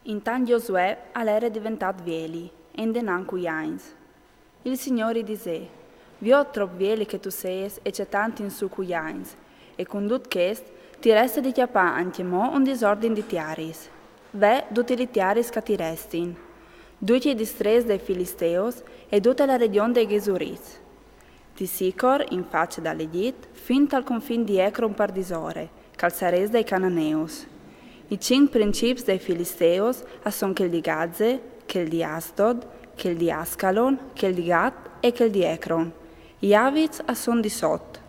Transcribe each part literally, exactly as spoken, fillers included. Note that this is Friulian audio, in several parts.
Intant Giosuè al ere diventât vieli, e indenant cui agns. Il Signôr i disè: Viôt trop vieli che tu sês e ce tant in sù cui agns, e cun dut chest ti reste di cjapâ ancjemò un disordin di tiaris. Ve dutis lis tiaris che ti restin, ducj i distrets dai Filisteus e dute la region dai Ghesurits, di Sicor in face dal Egjit fin tal confin di Ecron par disore, che al sarès dai Cananeus. I cinc princips dai Filisteus a son chel di Gaze, chel di Asdod, chel di Ascalon, chel di Gat e chel di Ecron. I abits a son di sot,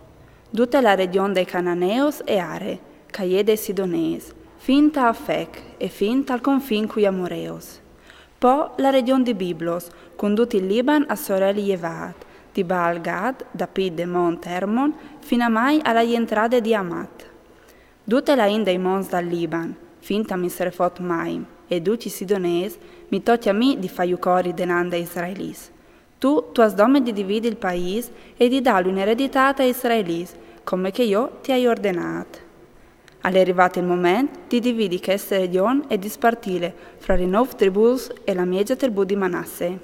dute la region dai Cananeus e Are, che e je dai Sidonês, fin ta Afec e fin tal confin cui Amoreus. Po la region di Biblos, cun dut il Liban a soreli jevât, di Baal-Gad, dapît de mont Ermon, fin a mai a la jentrade di Amat. Dute la int dai monts dal Liban, fin ta Misrefot-Maim, e ducj i Sidonês, mi tocje a mi di fâju cori denant dai israelits. Tu, tu âs dome di dividi il paîs e di dâlu in ereditât ai israelits, come che jo ti ai ordenât. Al è rivât il moment di dividi cheste region e di spartîle fra lis nôf tribùs e la mieze tribù di Manasse.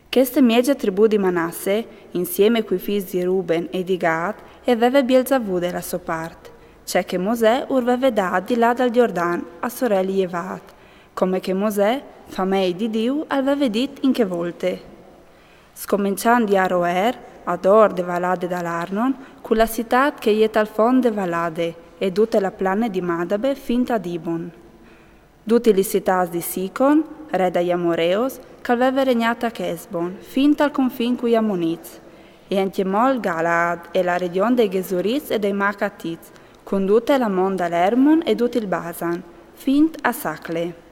Cheste mieze tribù di Manasse, insiemi cui fîs di Ruben e di Gad, e veve bielzavude la sô part, ce che Mosè ur veve dât di là dal Jordan a soreli jevât, come che Mosè, famei di Diu, al veve dit in chê volte. Scomençant di Aroer, a dôr de valade dal Arnon, cu la citât che e je tal font de valade, e dute la plane di Madabe fin ta Dibon. Dutis lis citâts di Sicon, re dai Amoreus, che al veve regnât a Chesbon, fin tal confin cui Amonits, e ancjemò il Galaad e la region dai Ghesurits e dai Maacatits, cun dute la mont dal Ermon e dut il Basan, fin a Sacle.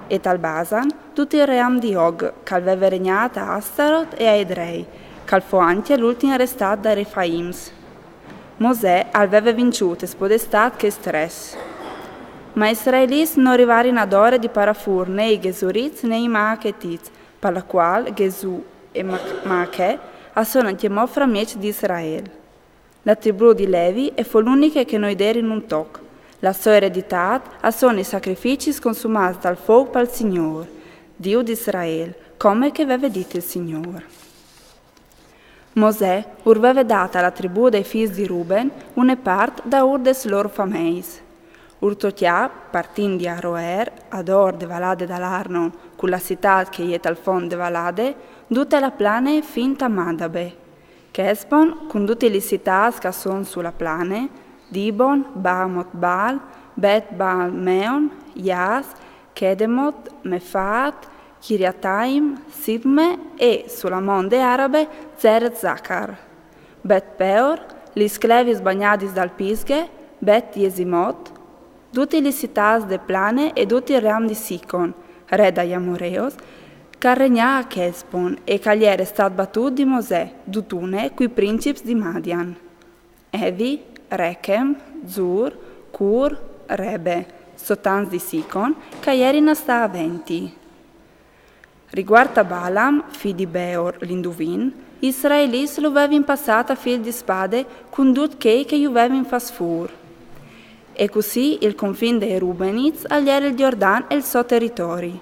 E tal Basan dut il ream di Og, che al veve regnât a Astarot e a Edrei, che al fo ancje l'ultin restât dai Refaims. Mosè al veve vinçût e spodestât chescj três. Ma i israelits no rivarin adore di parâ fûr ni i Ghesurits ni i Maacatits, par la cuâl Gesù e Ma-, Maacè a son ancjemò framieç di Israel. La tribù di Levi e fo l'uniche che no i derin un toc. La sô ereditât a son i sacrificis consumâts dal fouc pal Signôr, Diu di Israel, come che veve dit il Signôr. Mosè ur veve dât a la tribù dai fîs di Ruben une part daûr des lôr fameis. Ur tocjà, partint di Aroer, a dôr de valade dal Arnon, cu la citât che e je tal font de valade, dute la plane fin ta Madabe. Chesbon, cun dutis lis citâts che a son su la plane, Dibon, Bamot-Baal, Bet-Baal-Meon, Jaax, Chedemot, Mefaat, Chiriataim, Sibme e, su la mont de Arabe, Zeret-Zacar. Bet-Peor, lis clevis bagnadis dal Pisghe, Bet-Jesimot, dutis lis citâts de plane e dut il ream di Sicon, re dai Amoreus, che al regnà a Chesbon e che al jere stât batût di Mosè, dutune cui princips di Madian. Evi, Rechem, Zur, Cûr, Rebe, sot agns di Sicon, che a jerin a stâ a venti. Riguart a Balam, fi di Beor, l'induvin, i israelits lu vevin passât a fîl di spade cun dut chei che ju vevin fats fûr. E cussì il confin dai Rubenits al jere il Jordan e il so teritori.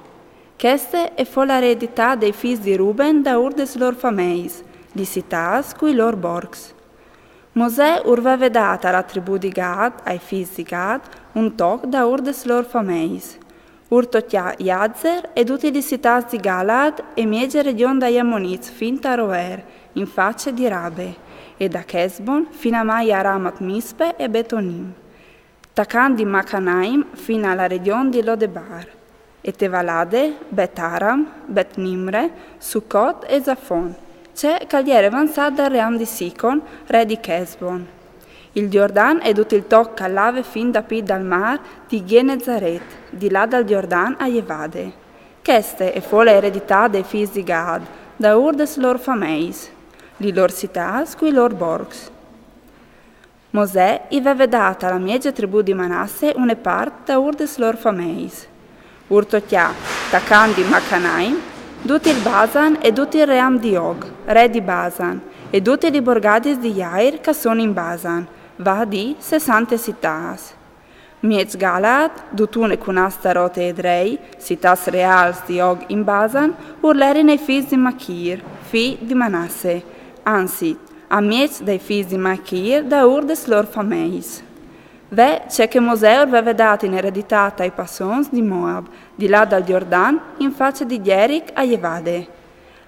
Cheste e fo la ereditât dai fîs di Ruben daûr des lôr fameis, lis citâts cui lôr borcs. Mosè ur veve dât a la tribù di Gad, ai fîs di Gad, un toc daûr des lôr fameis. Ur tocjà Jazer e dutis lis citâts di Galaad e mieze region dai Amonits fin ta Aroer, in face di Rabe, e da Chesbon fin a mai a Ramat-Mispe e Betonim, tacant di Macanaim fin a la region di Lodebar, e te valade Bet-Aram, Bet-Nimre, Sucot e Zafon, ce che al jere vanzât dal ream di Sicon, re di Chesbon. Il Jordan e dut il toc che al lave fin dapît dal mâr di Ghenezaret, di là dal Jordan a jevade. Cheste e fo la ereditât dai fîs di Gad, daûr des lôr fameis, lis lôr citâts cui lôr borcs. Mosè i veve dât a la mieze tribù di Manasse une part daûr des lôr fameis. Ur tocjà, tacant di Macanaim, dut il Basan e dut il ream di Og, re di Basan, e dutis lis borgadis di Jair che a son in Basan, va a dî sessante citâts. Mieç Galaad, dutune cun Astarote e Edrei, citâts reâls di Og in Basan, ur lerin ai fîs di Machîr, fi di Manasse, anzi, a mieç dai fîs di Machîr daûr des lôr fameis. Ve ce che Mosè ur veve dât in ereditât ai passons di Moab, di là dal Jordan, in face di Jeric a jevade.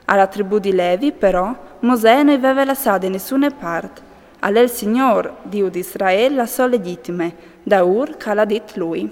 A la tribù di Levi, però, Mosè no i veve lassade nissune part. Al è il Signôr, Diu di Israel, la sô legjitime, daûr che al à dit lui.